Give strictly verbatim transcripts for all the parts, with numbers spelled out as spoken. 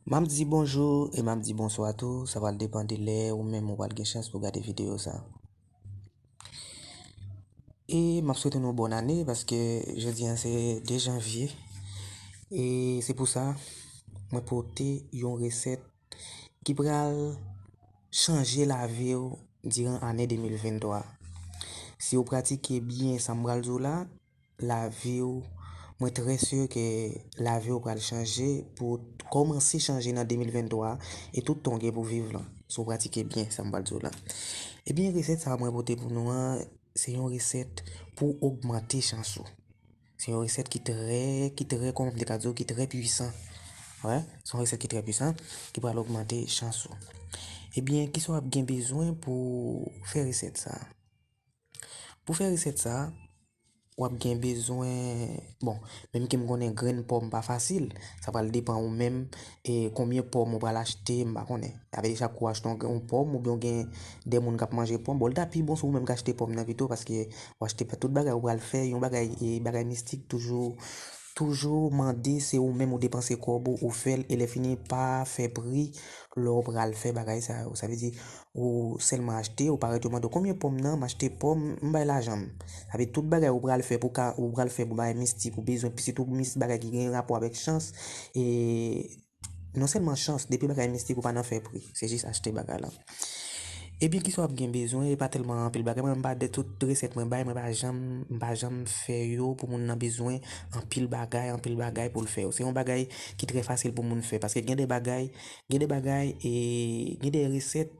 M ap di bonjou e m ap di bonswa tou, sa pral depann de lè ou menm ou pral gen chans pou gade videyo sa. E m ap swete nou bòn ane paske jodi a se de janvye. E se pou sa, mwen pote yon resèt ki pral chanje lavi w diran ane de mil venntwa. Si w pratike byen sa m pral di w la, lavi w, mwen trè si ke lavi w pral chanje, pou kòmanse chanje nan de mil venntwa e tout tan w gen pou viv lan, si w pratike byen sa m pral di w la. Ebyen, resèt sa a mwen pote pou nou an, se yon resèt pou ogmante chans ou. Se yon resèt ki trè, ki trè, kòman m te ka di w, ki trè pwisan. Wè, se yon resèt ki trè pwisan, ki pral ogmante chans ou. Ebyen, kisa w ap gen bezwen pou fè resèt sa a? Pou fè resèt sa a, w ap gen bezwen, bon, menm ke m konnen grenn pòm pa fasil, sa pral depann ou menm e konbyen pòm ou pral achte, m pa konnen. Sa vle di chak kou w achte yon, yon pòm oubyen w gen de moun k ap manje pòm, bon, li ta pi bon si w menm k achte pòm nan pito, paske w achte tout bagay ou pral fè, yon bagay, e, bagay mistik toujou, toujou mande se ou menm ou depanse kòb ou, ou fè l, e lè fini pa fè pri lè w pral fè bagay sa yo. Sa vle di, ou sèlman achte, ou parèt yo mande w konbyen pòm nan, m achte pòm, m bay lajan m. Sa vle di tout bagay ou pral fè pou ka, ou pral fè pou bagay mistik, ou bezwen, sitou mis, bagay ki gen rapò avèk chans, e non sèlman chans, depi bagay mistik ou pa nan fè pri, se jis achte bagay la. Ebyen, kisa w ap gen bezwen, e pa tèlman anpil bagay. Mwen, m pa de tout resèt mwen bay, mwen pa janm, m pa janm fè yo pou moun nan bezwen anpil bagay, anpil bagay pou l fè yo. Se yon bagay ki trè fasil pou moun fè, paske gen de bagay, gen de bagay, e gen de resèt,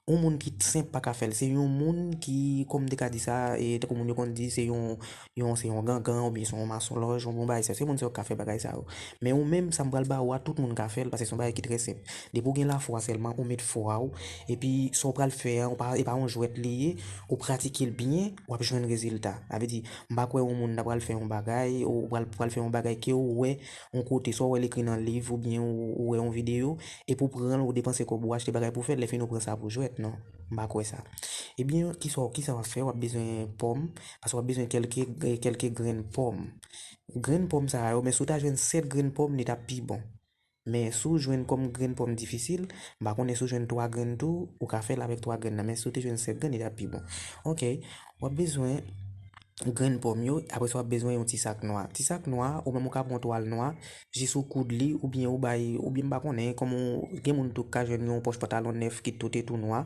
yon moun ki senp pa ka fè l. Se yon moun ki, kòm m te ka di sa, e tankou moun yo konn di, se yon, yon, se yon gangan, oubyen se yon masonlòj, yon bon bagay sa. Se moun sa yo k ka fè bagay sa yo. Men ou menm, sa m pral ba ou a, tout moun ka fè l, paske se yon bagay ki trè senp. Depi w gen lafwa sèlman, ou met fwa w, epi sa w pral fè an, ou pa, e pa yon jwèt li ye, ou pratike l byen, w ap jwenn rezilta. Sa vle di, m pa kwè yon moun ta pral fè yon bagay, ou pral, pral fè yon bagay ke ou wè yon kote, swa w wè l ekri nan liv, oubyen ou, ou wè yon videyo, epi w pran l, ou depanse kòb ou achte bagay pou w fè l, lè fini w pran sa pou jwèt, non. M pa kwè sa. Ebyen, kisa, kisa w ap fè? W ap bezwen pòm, paske w ap bezwen kèlke, kèlke grenn pòm. Grenn pòm sa yo, men si w ta jwenn sèt grenn pòm, li t ap pi bon. Men si w jwenn kòm grenn pòm difisil, m pa konnen si w jwenn twa grenn tou, ou ka fè l avèk twa grenn nan. Men si w te jwenn sèt grenn, li t ap pi bon. Oke, w ap bezwen grenn pòm yo, apre sa w ap bezwen yon ti sak nwa. Ti sak nwa, ou menm ou ka pran yon twal nwa, jis ou koud li, oubyen ou bay, oubyen m pa konnen, kòm ou, gen moun tou k ka jwenn yon pòch pantalon nèf ki tout e tou nwa,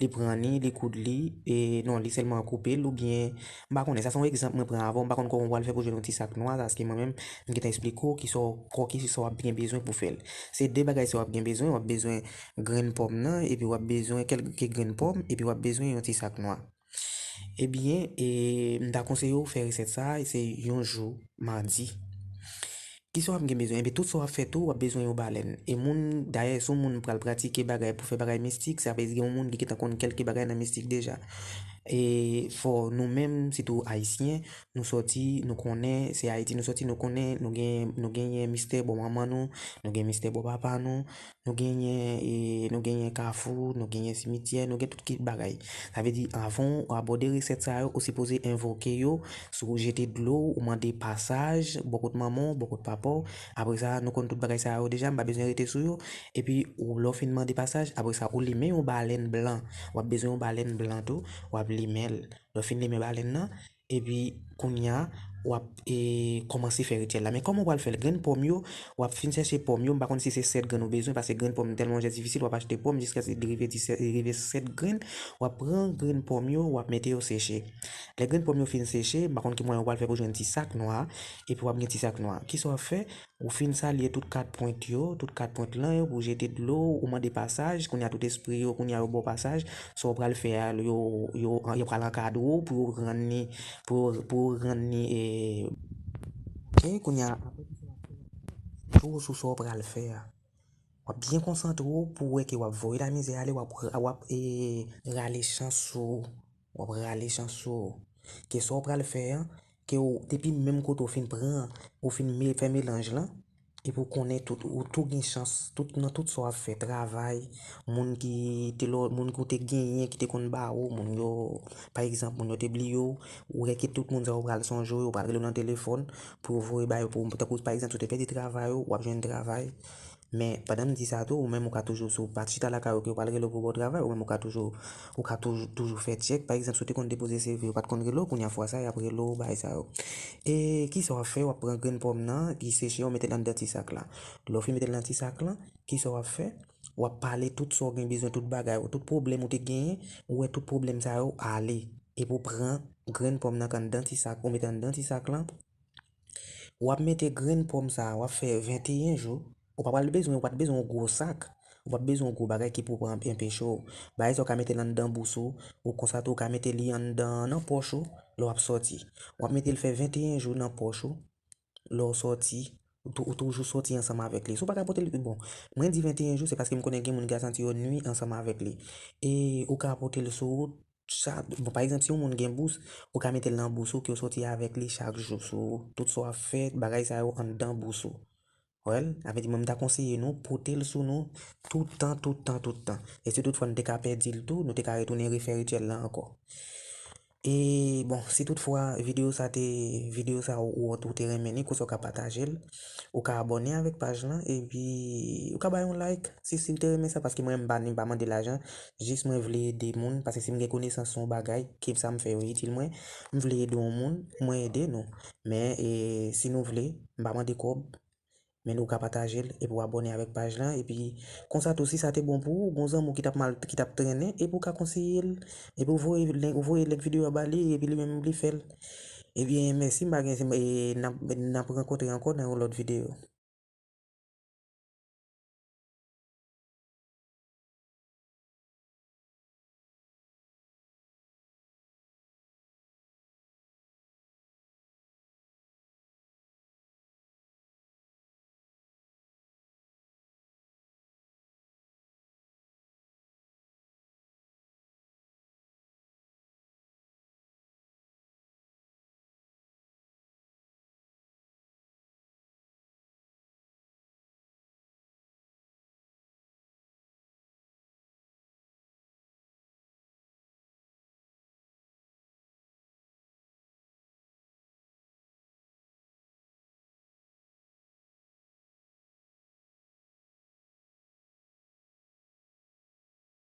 li pran li, li koud li, e non, li sèlman koupe l, oubyen, m pa konnen, sa se yon egzanp mwen pran avè w, m pa konn kòman w pral fè pou jwenn yon ti sak nwa, paske mwen menm, m gentan eksplike w kisa w, kò, kisa w ap byen bezwen pou fè l. Se de bagay sa w ap gen bezwen, w ap bezwen grenn pòm nan, epi w ap bezwen kèlke grenn pòm, epi w ap bezwen yon ti sak nwa. Ebyen, e, m ta konseye w fè resèt sa a, se yon jou, madi. Kisa w ap gen bezwen? Ebyen, tout sa w ap fè tou, w ap bezwen yon balèn. E moun, dayè, si yon moun pral pratike bagay pou fè bagay mistik, sa vle di gen yon moun ki gentan konn kèlke bagay nan mistik deja. E fò nou menm, sitou ayisyen, nou sòti, nou konnen, se Ayiti nou sòti, nou konnen, nou gen, nou genyen mistè bò manman nou, nou gen mistè bò papa nou, nou genyen, e, nou genyen kafou, nou genyen simityè, nou gen tout ki bagay. Sa vle di, avan w abòde resèt sa yo, ou sipoze envoke yo, si w jete dlo, ou mande pasaj, bò kot manman w, bò kot papa w. Apre sa, nou konn tout bagay sa yo deja, m pa bezwen rete sou yo. Epi, ou, lè w fin mande pasaj, apre sa, ou limen yon balèn blan. W ap bezwen yon balèn blan tou, w ap limen l. Lè w fin limen balèn nan, epi kounye a, w ap, e, kòmanse fè rityèl la. Men kòman w pral fè l? Grenn pòm yo, w ap fin chèche pòm yo. M pa konn si se sèt grenn ou bezwen, paske grenn pòm tèlman jè difisil, w ap achte pòm jiskaske li rive disèt, li rive sèt grenn. W ap pran grenn pòm yo, w ap mete yo seche. Lè grenn pòm yo fin seche, m pa konn ki mwayen w pral fè pou jwenn ti sak nwa, epi w ap gen ti sak nwa. Kisa w ap fè? Ou fin salye tout kat pwent yo, tout kat pwent lan yo, pou jete dlo, ou mande pasaj, kounye a tout espri yo, kounye a yo ba w pasaj, sa w pral fè a, yo, yo, yo pral ankadre w pou yo rann li, pou yo, pou yo rann li, e, oke, kounye a, apre tout sa w ap fè, konsantre w sou sa w pral fè a. W ap byen konsantre w pou w wè ke w ap voye lamizè ale, w ap, w ap, e, rale chans ou, w ap rale chans ou. Ke sa w pral fè a, ke w, depi menm kote w fin pran, ou fin me-, fè melanj lan, epi w konnen tout, ou tou gen chans, tout, nan tout sa w ap fè, travay, moun ki te lò, moun ki w te genyen, ki te konn ba ou, moun yo, pa egzanp, moun yo te bliye w, ou wè ke tout moun sa yo pral sonje w, yo pral rele w nan telefòn, pou yo voye ba yo pou ou, tankou, pa egzanp, si w te pèdi travay ou, w ap jwenn travay, Men, pandan m di sa tou, ou menm ou ka toujou, si w pa t chita lakay ou ke yo pral rele w pou ba w travay, ou menm ou ka toujou, ou ka toujou, toujou fè tchèk. Pa egzanp, si w te konn depoze C V, yo pa t konn rele w, kounye a fwa sa, y ap rele w, bagay sa yo. E kisa w ap fè? W ap pran grenn pòm nan, ki seche, w mete l anndan ti sak la. Lè w fin mete l nan ti sak lan, kisa w ap fè? W ap pale tout sa w gen bezwen, tout bagay ou, tout pwoblèm ou te genyen, ou wè tout pwoblèm sa yo ale. Epi w pran grenn pòm nan k anndan ti sak, ou mete anndan ti sak lan. W ap mete grenn pòm sa a, w ap fè venteyen jou. Ou pa pral bezwen, ou pa t bezwen yon gwo sak. Ou pa t bezwen yon gwo bagay ki pou pran enpeche w. Bagay sa ou ka mete l anndan bous ou, ou konsa tou ou ka mete li anndan nan pòch ou, lè w ap sòti. W ap mete l fè venteyen jou nan pòch ou, lè w sòti, ou tou-, ou toujou sòti ansanm avèk li. Si w pa ka pote l, bon, mwen di venteyen jou, se paske m konnen gen moun ki ka santi yo nwi ansanm avèk li. E ou ka pote l sou ou, sa, bon, pa egzanp, si yon moun gen bous, ou ka mete l nan bous ou, ke w sòti avèk li chak jou sou ou. Tout sa w ap fè, bagay sa yo anndan bous ou. Wè l? Sa vle di, mwen, m ta konseye nou, pote l sou nou, tout tan, tout tan, tout tan. E si tout fwa n te ka pèdi l tou, nou te ka retounen refè rityèl la ankò. E, bon, si tout fwa videyo sa te, videyo sa ou, ou, ou te renmen li, konsa w ka pataje l, ou ka abòne avèk paj lan, epi ou ka bay yon like, si, si w te renmen sa, paske mwen, m pa, m pa mande lajan, jis mwen vle ede moun, paske si m gen konesans sou yon bagay, ke sa m fè yo itil mwen, m vle ede yon moun, mwen ede nou. Men, e, si nou vle, m pa mande kòb, men nou ka pataje l, epi w abòne avèk paj lan, epi konsa tou, si sa te bon pou ou, gon zanmi w ki t ap mal, ki t ap trennen, epi w ka konseye l, epi w voye link, ou voye link videyo a ba li, epi li menm li fè l. Ebyen, mèsi, m pa gen, e, n ap, n ap rankontre ankò nan yon lòt videyo.